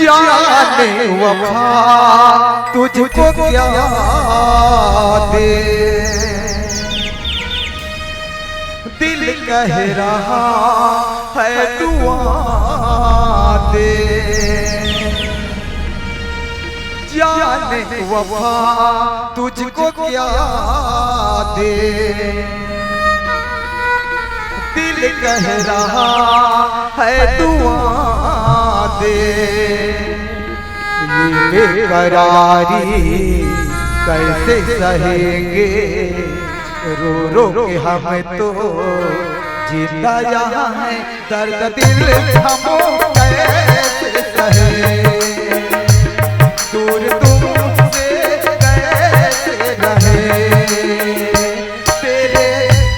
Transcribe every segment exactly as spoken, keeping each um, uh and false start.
जाने वफा तुझको क्या दे, दिल कह रहा है दुआ दे। जाने वफा तुझको क्या दे, दिल कह रहा है दुआ दे। ये बेकरारी कैसे सहेंगे, रो रो के हम तो जिंदा यहाँ हैं। दर्द दिल थमो कैसे सहे, दूर तुमसे कैसे रहे। तेरे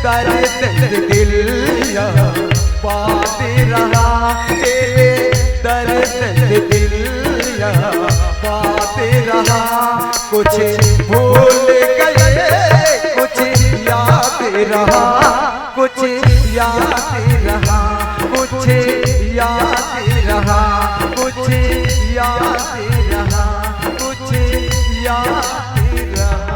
दर्द से दिल या पाते रहा, तेरे दर्द से दिल या पाते रहा। कुछ भूल गए, कुछ याद रहा, कुछ याद रहा, कुछ याद रहा, कुछ याद रहा, कुछ याद रहा।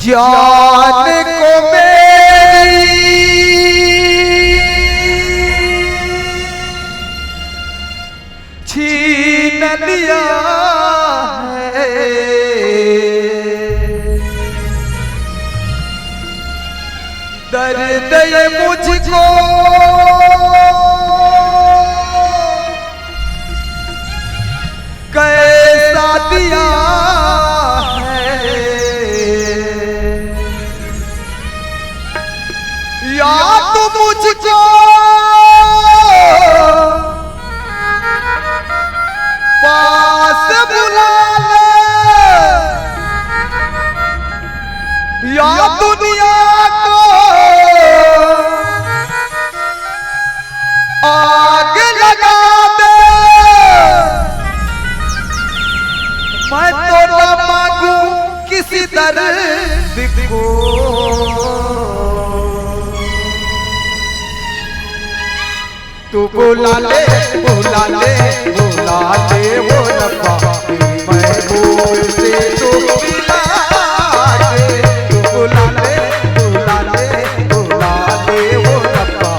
जान को मेरी छीन लिया है, दर्द ये मुझको कैसा दिया है, या तो मुझको पास बुला ले, या दुनिया को आग लगा दे। मैं तो ना मांगू किसी दर्द को। तू बुला ले, बुला ले, बुला ले वो रब्बा, महबूब से तू मिला दे। तू बुला ले, बुला ले, बुला ले वो रब्बा,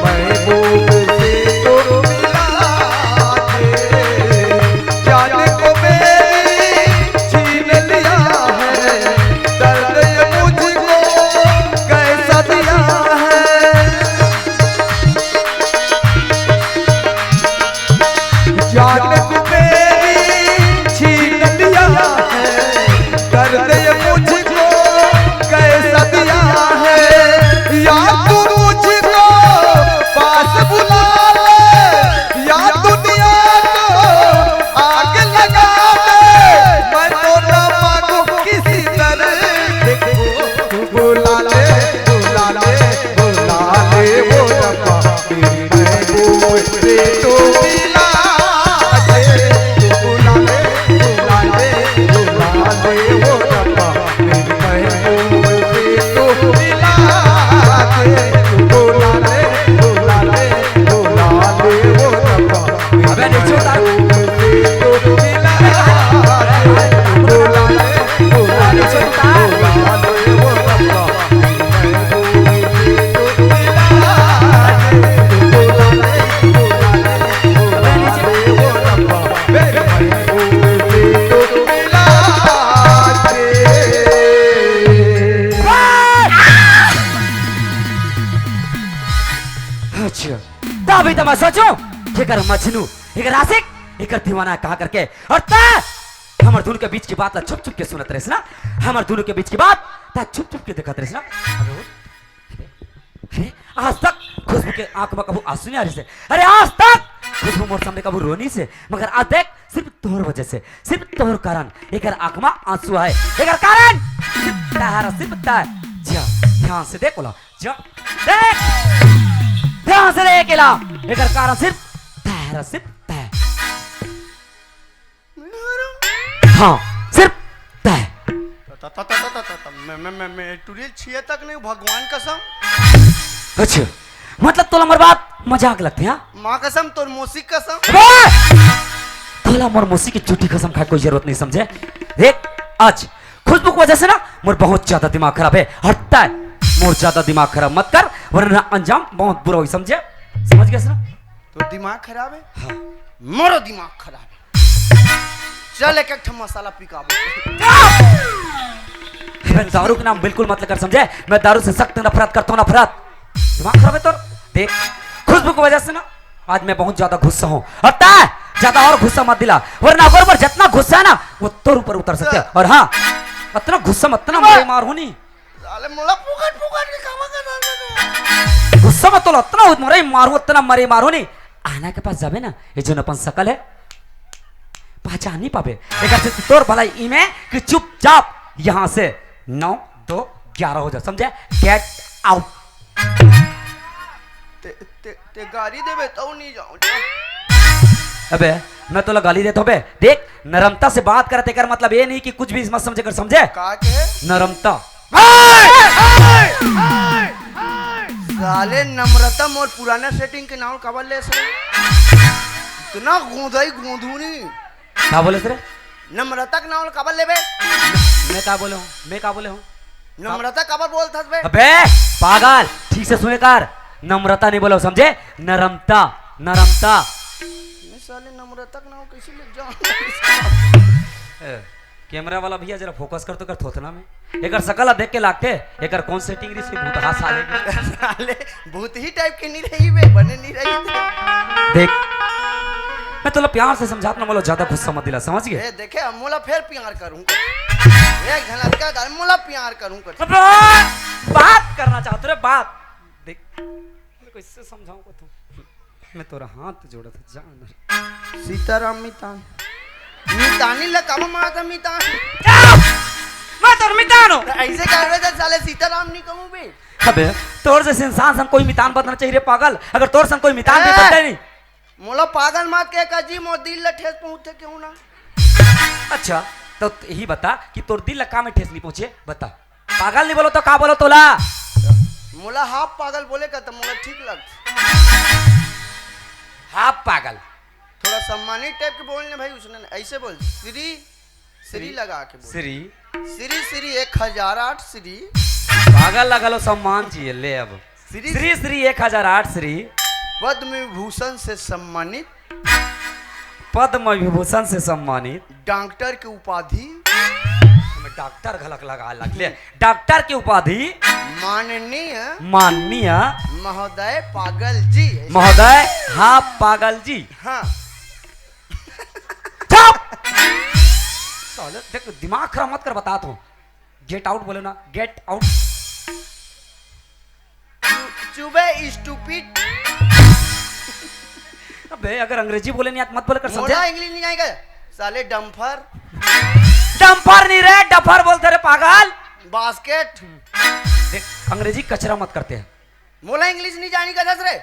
महबूब से तू मिला दे। जाने को मेरी छीन लिया है, दर्द ये मुझको कैसा दिया है। जान को मेरी छीन लिया है, दर्द ये मुझको कैसा दिया है। या तू मुझको पास बुला ले, या दुनिया को आग लगा दे। मैं तो ना मांगू किसी दर्द को, तू बुला ले, बुला ले, बुला ले वो रब्बा, मेरी महबूब से तू मिला दे। तू बुला ले, बुला ले, बुला ले वो रब्बा, मेरी महबूब से तू मिला दे। तू बुला ले, बुला ले, बुला ले वो रब्बा, अबे नीचे उतार। अच्छा, तभी तो मैं सोचूं, जेकर मजनू, एकर आशिक, एकर दीवाना कहा करके, और तैं हमर दोनों के बीच की बात ला छुप छुप के सुनत रहिस ना, हमर दोनों के बीच की बात तैं छुप छुप के देखत रहिस ना। अरे, अरे, आज तक खुशबू के आंख में कभू आंसू नहीं आ रहिस हे। अरे, आज तक खुशबू मोर सामने कभू रो नइ हे, मगर आज देख, सिर्फ तोर वजह से, सिर्फ तोर कारण एकर आंख में आंसू आए। एकर कारण तहरा सिर्फ तय। जा, ध्यान से देख बोला, जा, देख, ध्यान से देख एला, एकर कारण सिर्फ तहरा सिर्फ तय। हाँ, सिर्फ तय। त- त- त- त- त- त- त- मैं- मैं- मैं- मैं टुरी ल छुए तक नहीं, भगवान कसम। अच्छा, मतलब तोला मोर बात मजाक लगथे, हाँ? माँ कसम, तोर मौसी कसम। अबे! तोला मोर मौसी के झूठी कसम खाए कोई जरूरत नहीं, समझे? देख, आज खुशबू के वजह से ना मोर बहुत ज्यादा दिमाग खराब हे। हटता है, मोर ज्यादा दिमाग खराब मत कर, वरना अंजाम बहुत बुरा होही, समझे? समझ गेस ना? तोर दिमाग खराब हे? हाँ। मोरो दिमाग खराब हे। चल, एक एक ठो मसाला पिकाबो। मैं दारू के नाम बिल्कुल मत लेकर, समझे? मैं दारू से सख्त नफरत करता हूँ, नफरत। दिमाग खराब हे तोर। देख, खुशबू की वजह से ना आज मैं बहुत ज्यादा गुस्सा हूँ। और तय ज्यादा और गुस्सा मत दिला, वरना अगर ऊपर जितना गुस्सा है ना, वो तोर ऊपर उतर सकता है। और हाँ, इतना गुस्सा में इतना मरे मार होनी। साले मोला फुकट फुकट के कामा का डाल दे। गुस्सा में तोला इतना मरे मारू, इतना मरे मारू नहीं। आना के पास जाबे ना, ये जो अपन सकल है, पहचान नहीं पाबे। एकर से तोर भलाई ई में कि चुपचाप यहाँ से नौ दो ग्यारह हो जा, समझे? Get out। ते, ते, ते गारी देबे तऊ नहीं जाऊँ। अबे, मैं तोला गाली देत होबे? देख, नरमता से बात करत, एकर मतलब ये नहीं कि कुछ भी मत समझे कर, समझे? का के? नरमता। साले नम्रता मोर पुराना सेटिंग के नाम काबर ले सरे? इतना गोंधई गोंधूनी। का बोले सरे? नम्रता के नाम काबर लेबे? मैं का बोले हूँ? मैं का बोले हूँ? नम्रता काबर बोलत हस बे? अबे पागल, ठीक से सुने कर। नम्रता नहीं बोलो, समझे? नरमता, नरमता। मैं साले नम्रता के नाम कैसे ले जाऊँ? ए, कैमरा वाला भैया जरा फोकस कर तो कर थोथना में। एकर सकल देख के लागथे, एकर कौन सेटिंग रही से भूतहा साले के। साले भूत ही टाइप के नहीं रही बे, बने नहीं रही थे। देख, मैं तोला प्यार से समझात ना, मोला ज्यादा गुस्सा मत दिला, समझ गए? ए, देखे, अब मोला फिर प्यार करूँ कर। एक झन अतका कर, मोला प्यार करूँ कर। अबे, बात करना चाहत रे, बात। देख, मैं कैसे समझाऊँ को तू? मैं तोरा हाथ जोड़त हूँ, जान। सीताराम मितान। मितानी ला कामा मारत हस मितान? क्या? मैं तोर मितान हूँ। तो ऐसे कहबे तो साले सीताराम नहीं कहूँ बे। अबे, तोर जैसे इंसान सन कोई मितान बनना चाहिए रे पागल। अगर तोर सन कोई मितान भी ए! बनता नहीं। मोला पागल मत कह का जी, मोर दिल ला ठेस पहुँचथे क्यों ना? अच्छा, तो यही बता कि तोर दिल ला का में ठेस नहीं पहुँचे, बता। पागल नहीं बोलो तो का बोलो तोला? मोला हाफ पागल बोले का तो मोला ठीक लगथे। हाफ पागल। थोड़ा सम्मानित टाइप के बोल ने भाई, उसने ऐसे बोल, श्री, श्री श्री, लगा के बोल। श्री। श्री, श्री एक हजार आठ श्री। पागल लगलो सम्मान चाहिए, ले अब। श्री श्री, श्री एक हजार आठ श्री। पद्म विभूषण से सम्मानित। पद्म विभूषण से सम्मानित। डॉक्टर के उपाधि। मैं डॉक्टर घलक लगा लग ले। डॉक्टर के उपाधि। माननीय। माननीय। महोदय पागल जी। महोदय, हाँ, पागल जी। हाँ। चुप! साले, देख, दिमाग खराब मत कर, बतात हूँ। Get out बोले ना, get out। चु-, चुबे stupid। अबे, अगर अंग्रेजी बोले नहीं आत, मत बोले कर, समझे? मोला English नहीं आएगा, साले डम्फर। डम्फर नहीं रे, डफर बोलते रे पागल। Basket। देख, अंग्रेजी कचरा मत करते हैं। मोला English नहीं जानी कथस रे।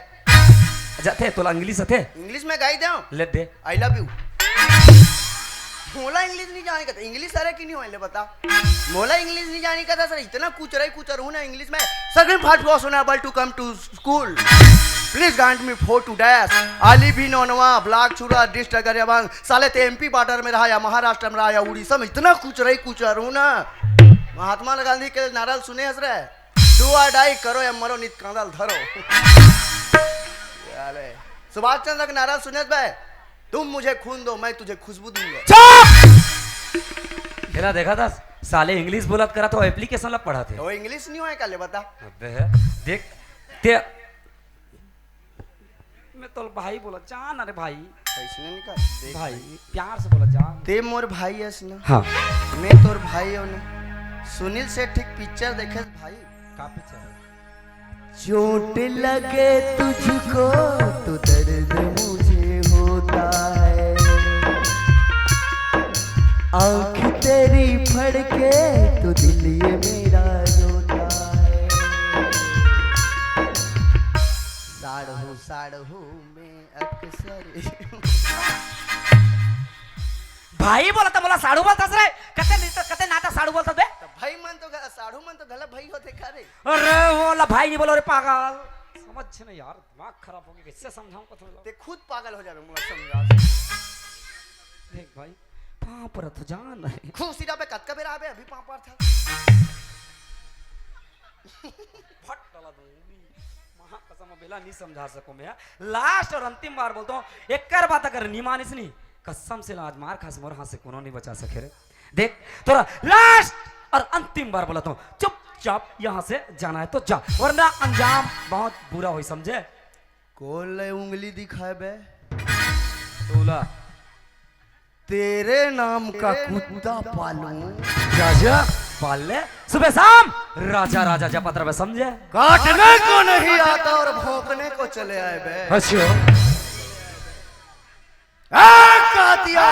जाथे, तोला English आथे? English में गाई देव। ले दे। I love you। मोला English नहीं जानी कथस। English अरे की नहीं होए ले बता। मोला English नहीं जानी कथस रे। इतना कुचरई कुचर हूँ ना English में। सगळे फाट हुआ सुना, able to come to school। Please grant me four to dash। आली भी नौनवा, block छुरा, district गरियाबंद। साले ते M P border में रहा या महाराष्ट्र में रहा या उड़ीसा में, इतना कुचरई कुचर हूँ ना। महात्मा गांधी के नारा सुने हस रे। Do or die, करो या मरो, नित कांदा ल धरो। साले, सुभाष चंद्र के नारा सुनेस बे, तुम मुझे खून दो, मैं तुझे खुशबू दूंगा। चुप! खेला देखा था, साले English बोलत करत हो, application ला पढ़त हे। तो English नहीं होए का ले बता? अबे, देख, ते मैं तोर भाई बोला, जान, अरे भाई। कैसने निकाल? देख भाई, भाई। प्यार से बोला, जान। ते मोर भाई हस ना? हाँ। मैं तोर भाई हूँ ना? सुनील शेट्टी के picture देखे भाई? का picture है? चोट लगे तुझको तो दर्द मुझे होता है। आँख तेरी फड़के तो दिल ये मेरा रोता है। साढ़ू साढ़ू में अक्सर भाई बोलत हे, मोला साढ़ू बोलत हस रे? कते नी तो, कते नाटा साढ़ू बोलत हस बे? त भाई मन तो घला, साढ़ू मन तो घला भाई होथे का रे? अरे, मोला भाई नहीं बोलो रे पागल। समझ नहीं यार, दिमाग खराब हो गया, कैसे समझाऊं कथन ला? ते खुद पागल हो जाबे, मोला समझा। देख भाई, पाँव परत हो, जान नहीं। खुशी रह बे, कतका बेरा आबे, अभी पाँव परत हस। फट डाला दूंगी। महा कसम, बेला नहीं समझा सकूं मैं। लास्ट और अंतिम बार बोलता हूँ, एकर बात अगर नहीं मानिस नहीं, कसम से आज मार खास मोर हाथ से कोनो नहीं बचा सके रे। देख, तोला लास्ट और अंतिम बार बोलता हूँ, चुपचाप यहाँ से जाना है तो जा, वरना अंजाम बहुत बुरा होई, समझे? कोन ले उंगली दिखाए बे? तोला। तेरे नाम का कुत्ता पालूं। जा, जा, पाल ले। सुबह शाम राजा, राजा जपत रहे, समझे? काटने को नहीं आता और भौंकने को चले आए बे। अच्छा। ए, कातिया!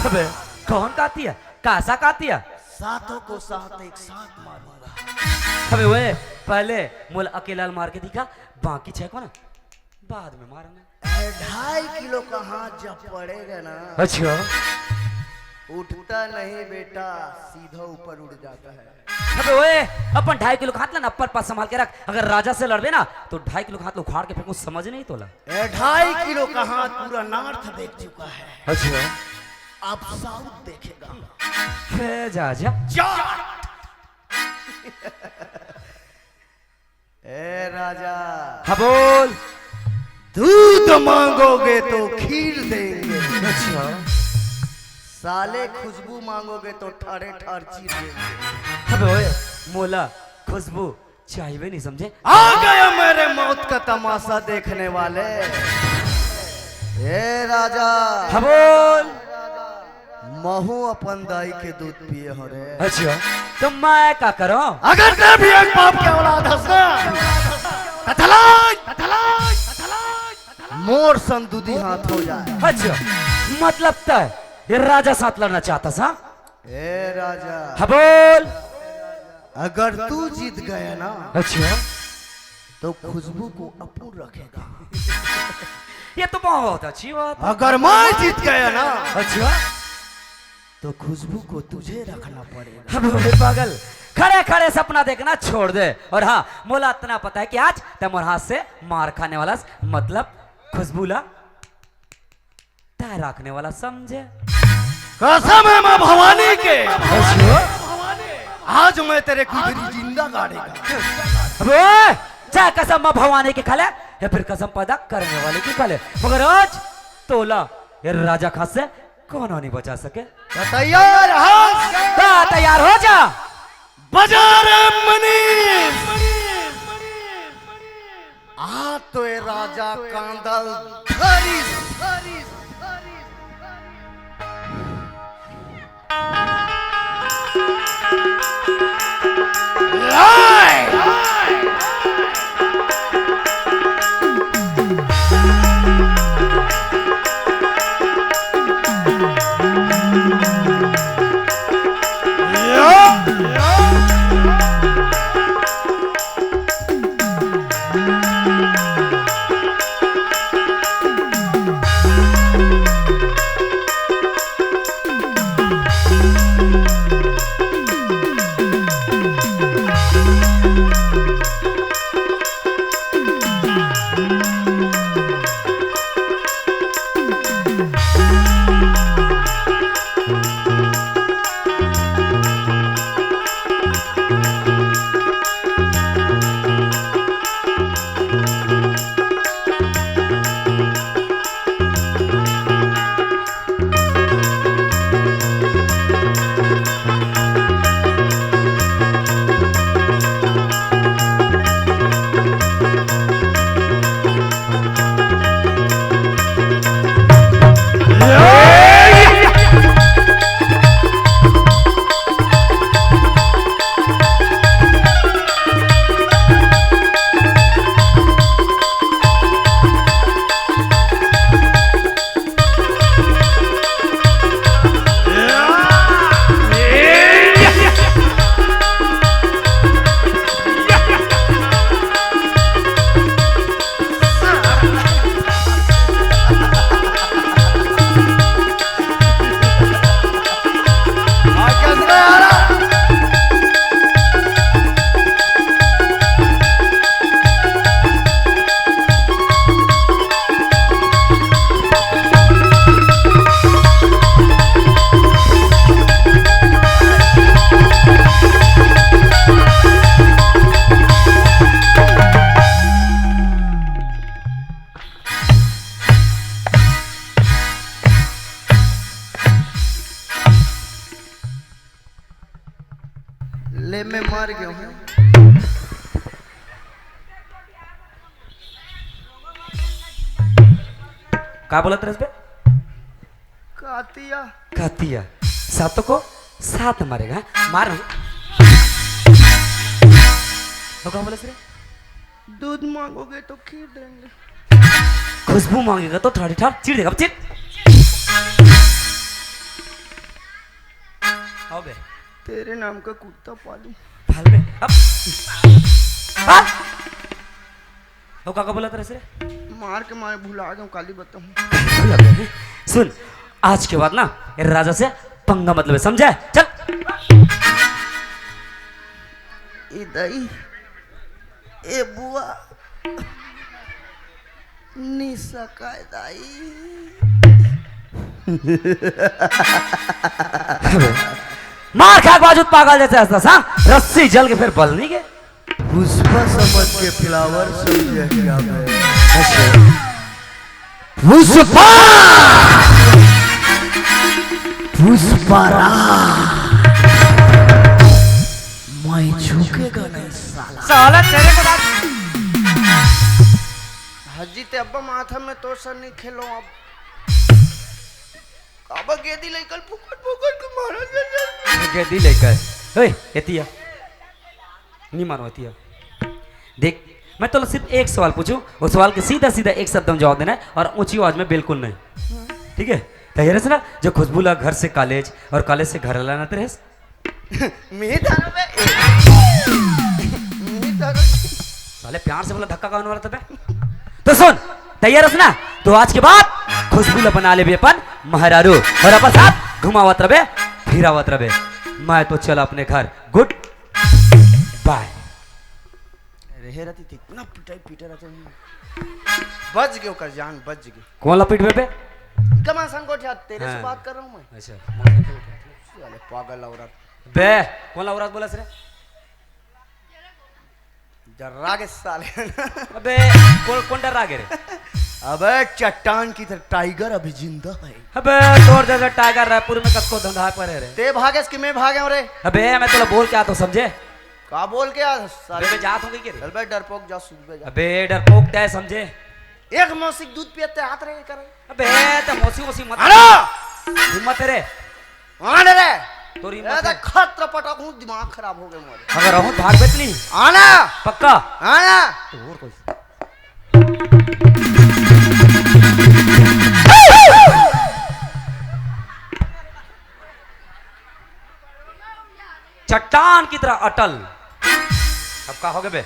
अबे, कौन कातिया? कासा कातिया? सातों को साथ एक साथ मारूंगा। अबे ओए, पहले मोला अकेला ल मार के दिखा, बाकी छह को ना बाद में मारना। ए, ढाई किलो का हाथ जब पड़ेगा ना, अच्छा। उठता नहीं बेटा, सीधा ऊपर उड़ जाता है। अबे ओए, अपन ढाई किलो का हाथ ला ना अपन पास संभाल के रख। अगर राजा से लड़बे ना तो ढाई किलो का हाथ ला उखाड़ के फेंकूं, समझ नहीं तोला। ए, ढाई किलो का हाथ पूरा नॉर्थ देख चुका है। अच्छा। अब साउथ देखेगा। हे जा, जा। जा। ए राजा। हाँ बोल। दूध मांगोगे तो खीर देंगे। अच्छा। साले खुशबू मांगोगे तो ठाड़े ठाड़ चीर देंगे। अबे ओए, मोला खुशबू चाहिए नहीं, समझे? आ गया मेरे मौत का तमाशा देखने वाले। ए राजा। हाँ बोल। महू अपन दाई के दूध पिए हो रे। अच्छा, तो मैं का करूं? अगर ते भी एक बाप के औलाद हस ना, तथलाय, तथलाय, तथलाय, तथलाय। मोर संग दूधी हाथ हो जाए। अच्छा, मतलब ते ये राजा साथ लड़ना चाहता सा? ए राजा। हाँ बोल। अगर तू जीत गया ना, अच्छा। तो खुशबू को अपन रखेगा। ये तो बहुत अच्छी बात है। अगर मैं जीत गया ना, अच्छा। तो खुशबू को तुझे रखना पड़ेगा। अब बे पागल, खड़े खड़े सपना देखना छोड़ दे। और हाँ, मोला इतना पता है कि आज ते मोर हाथ से मार खाने वाला, मतलब खुशबू ला तय रखने वाला, समझे? कसम है माँ भवानी के, अच्छा। आज मैं तेरे गुदरी जिंदा गाड़ेगा। अबे, चाहे कसम माँ भवानी की खा ले या फिर कसम पैदा करने वाले की खा ले, मगर आज तोला ये राजा खास से कोनो नहीं बचा सके। तो तैयार हो? तो तैयार हो जा। बजा रे मनीष। आ तो ए राजा कांदल धरिस। लाय। ले, मैं मर गया हूँ। का बोलत रहिस बे? कातिया। कातिया। सातों को साथ मारेगा। मार। तो का बोलत रे? दूध मांगोगे तो खीर देंगे। खुशबू मांगेगा तो ठाड़ी ठाड़ चीर देगा। चीर। आओ बे। तेरे नाम का कुत्ता पालूं। पाल बे। अब। हाँ? वो का का बोलत रहिस रे? मार के मारे भुला गया हूँ, काली बताऊँ। सुन, आज के बाद ना ए राजा से पंगा मत लेबे, समझे? चल। ए दाई, ए बुआ, निशा काय दाई। मार खा के बाजू पागल जैसे हंसता सा, रस्सी जल के फिर बल नहीं के। पुष्पा समझ के flower समझे क्या बे? पुष्पा। पुष्पा राज। मैं झुकेगा नहीं साला। साला तेरे को बात। हजी ते अब्बा माथा में तो सर नहीं खेलो अब। काबा गेदी लइकल फुकट फुकट के मारा जा। गेदी लइकल। ओए, एतिया। नहीं मारो एतिया। देख, मैं तोला सिर्फ एक सवाल पूछूं, उस सवाल के सीधा सीधा एक शब्द में जवाब देना है और ऊंची आवाज में बिल्कुल नहीं। ठीक है? तैयार है ना? जो खुशबू ला घर से कॉलेज और कॉलेज से घर लाना तेरे। मिही थारो बे। मिही थारो। साले प्यार से बोला, धक्का कौन मारा था बे? तो सुन, तैयार हस ना? तो आज के बाद खुशबू ला बना लेबे अपन महरारू और अपन साथ घुमावत रबे, फिरावत रबे। मैं तो चल अपने घर। Good bye। रहे रहती थी, इतना पिटाई पीटे रहते हैं। बच गए ओकर जान, बच गए। कौन ला पीटबे बे? कमा संग गोठिया, तेरे से हाँ। बात कर रहा हूँ मैं। अच्छा, मौसम से उठा। साले पागल औरत। बे, कौन ला औरत बोलस रे? जर्रा के साले। अबे, कौन, कौन डर्रा गे रे? अबे, चट्टान की तरह tiger अभी जिंदा है। अबे, तोर जैसा tiger रायपुर में कतको धंधा पड़े रे। ते भागेस कि मैं भागे हूँ रे? अबे, मैं तोला बोल के आत हूँ, समझे? का बोल के आत हस, साले? अबे, मैं जात हूँ कहीं के रे? चल बे, डरपोक, जा, सुबह जा। अबे, डरपोक तय समझे? एक मौसी के दूध पियत ते हाथ रहे करे। अबे, ते मौसी, मौसी मत। अरे! हिम्मत है रे। आने रे। तोरी ए, हिम्मत ते है। खत रपटा कहूँ, दिमाग खराब हो गया मोरे। अगर रहूँ, भाग बेच नहीं। आना। पक्का? आना। तो और कोई। चट्टान की तरह अटल। अब का हो गए बे?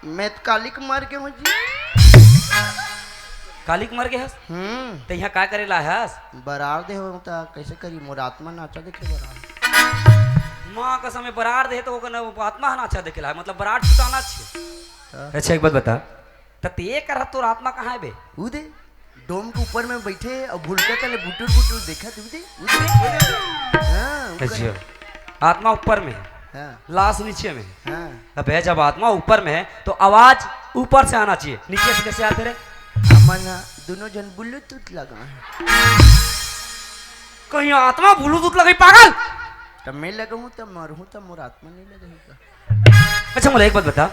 मैं तो कालिक मर गए हूँ जी। कालिक मर गए हस? हम्म। ते यहाँ का करे ला हस? बरार दे हो तो कैसे करी? मोर आत्मा नाचा देखे बरार। माँ कसम, बरार दे तो ओकर आत्मा नाचा देखे ला, मतलब बरार छुटाना छे। हाँ। अच्छा, एक बात बता, त ते कर तोर आत्मा कहाँ है बे? ऊ दे, डोम के ऊपर में बैठे और भुलका तले बुटुर बुटुर देखत, ऊ दे, ऊ दे। हाँ, ऊपर अच्छा। है। आत्मा ऊपर में है, हाँ। लाश नीचे में है। हाँ। अबे, जब आत्मा ऊपर में है, तो आवाज ऊपर से आना चाहिए, नीचे से कैसे आते रे? हमन ह दोनों जन Bluetooth लगा है। कहीं आत्मा Bluetooth लगाई, पागल? तब मैं लगाऊं, तब मरूं, तब मोर आत्मा नहीं लगेगा। अच्छा, मोला एक बात बता,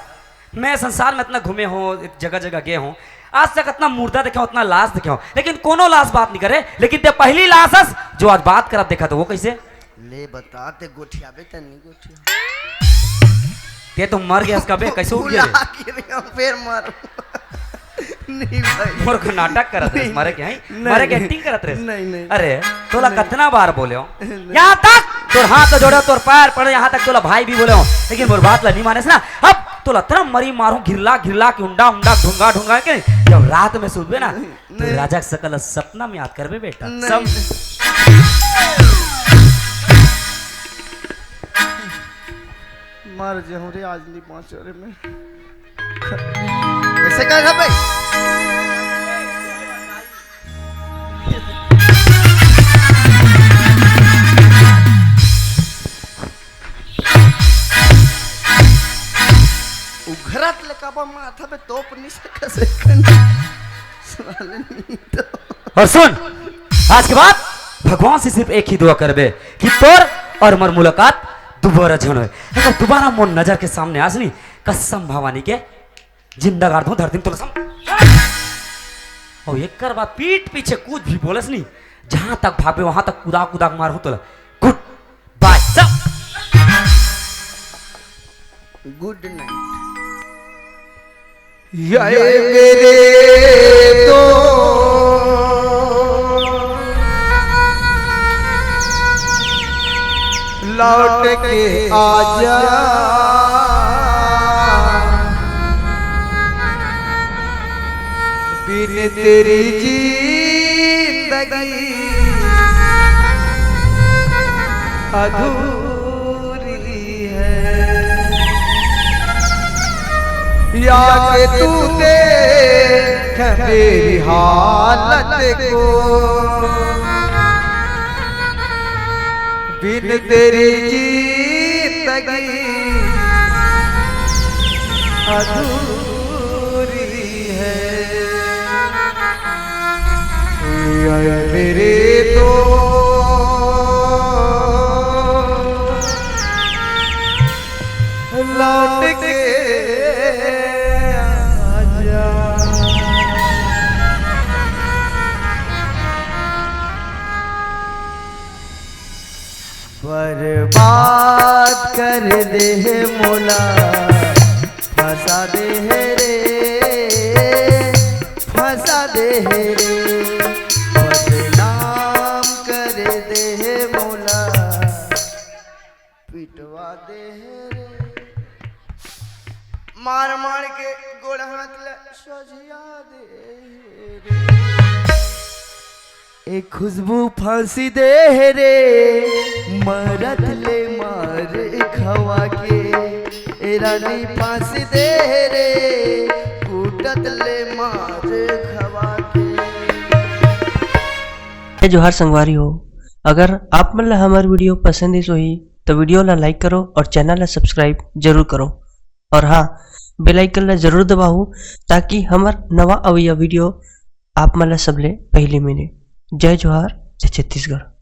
मैं संसार में इतना घूमे हों, जगह जगह गए हों, आज तक इतना मुर्दा देखे हों, इतना लाश देखे हों, लेकिन कोनो लाश बात नहीं करे, लेकिन ते पहली लाश हस जो आज बात करत देखा, तो वो कैसे? ले बता, ते गोठियाबे त नहीं गोठिया? ते तो मर गया इसका बे, कैसे उठ गया रे? बुला के रे, हम फिर मर। नहीं भाई। मोर को नाटक करत रहे, नहीं, मरे के, हैं? नहीं, मरे के नहीं। Acting करत रहे? नहीं, नहीं। अरे, तोला नहीं। कितना बार बोले हों? नहीं। यहाँ तक तोर हाथ जोड़े, तोर पैर पड़े, यहाँ तक तोला भाई भी बोले हों, लेकिन मोर बात ला नहीं माने से ना। अब तोला इतना मरी मारूं, घिरला घिरला के, उंडा उंडा, ढूंगा ढूंगा के, जब रात में सुतबे ना, नहीं। तो राजा के सकल सपना में याद करबे बेटा। नहीं। सम- मर जाऊं रे, आज नहीं बांचो रे मैं। कैसे कह रहा भाई? उघरत ले काबा माथा पे तोप नहीं सकस एकन। साले नहीं तो। और सुन, आज के बाद भगवान से सिर्फ एक ही दुआ करबे कि तोर और मोर मुलाकात दोबारा झन होय। अगर दोबारा मोर नजर के सामने आस नी, कसम भवानी के जिंदा गाड़ दूं धरती में तोला सम-। अउ एकर बाद पीठ पीछे कुछ भी बोलस नी, जहां तक भागबे वहां तक कुदा कुदा के मारहूं तोला। गुड बाय सब। गुड नाइट। ये मेरे दोस्त, लौट के आजा, बिन तेरी जिंदगी अधूरी है। याद तू देख मेरी हालत को, बिन तेरी जिंदगी अधूरी है। ये मेरे दोस्त, लौट के आजा। बर्बाद कर दे हे मोला, फंसा दे हे रे, फंसा दे हे रे, बदनाम कर दे हे मोला, पिटवा दे हे रे, मार मार के गोड़ हाथ ले सजिया दे हे रे। ए खुशबू फांसी दे हे रे, मरत ले मार खवा के। ए रानी फांसी दे हे रे, कूटत ले मार खवा के। ए जोहार संगवारी हो, अगर आप मन ला हमर वीडियो पसंद आइस होही तो वीडियो ला लाइक करो और चैनल ला सब्सक्राइब जरूर करो। और हाँ, बेल आइकन ला जरूर दबाहू, ताकि हमर नवा अवइया वीडियो आप मन ला सबले पहली मिले। जय जोहार, जय छत्तीसगढ़।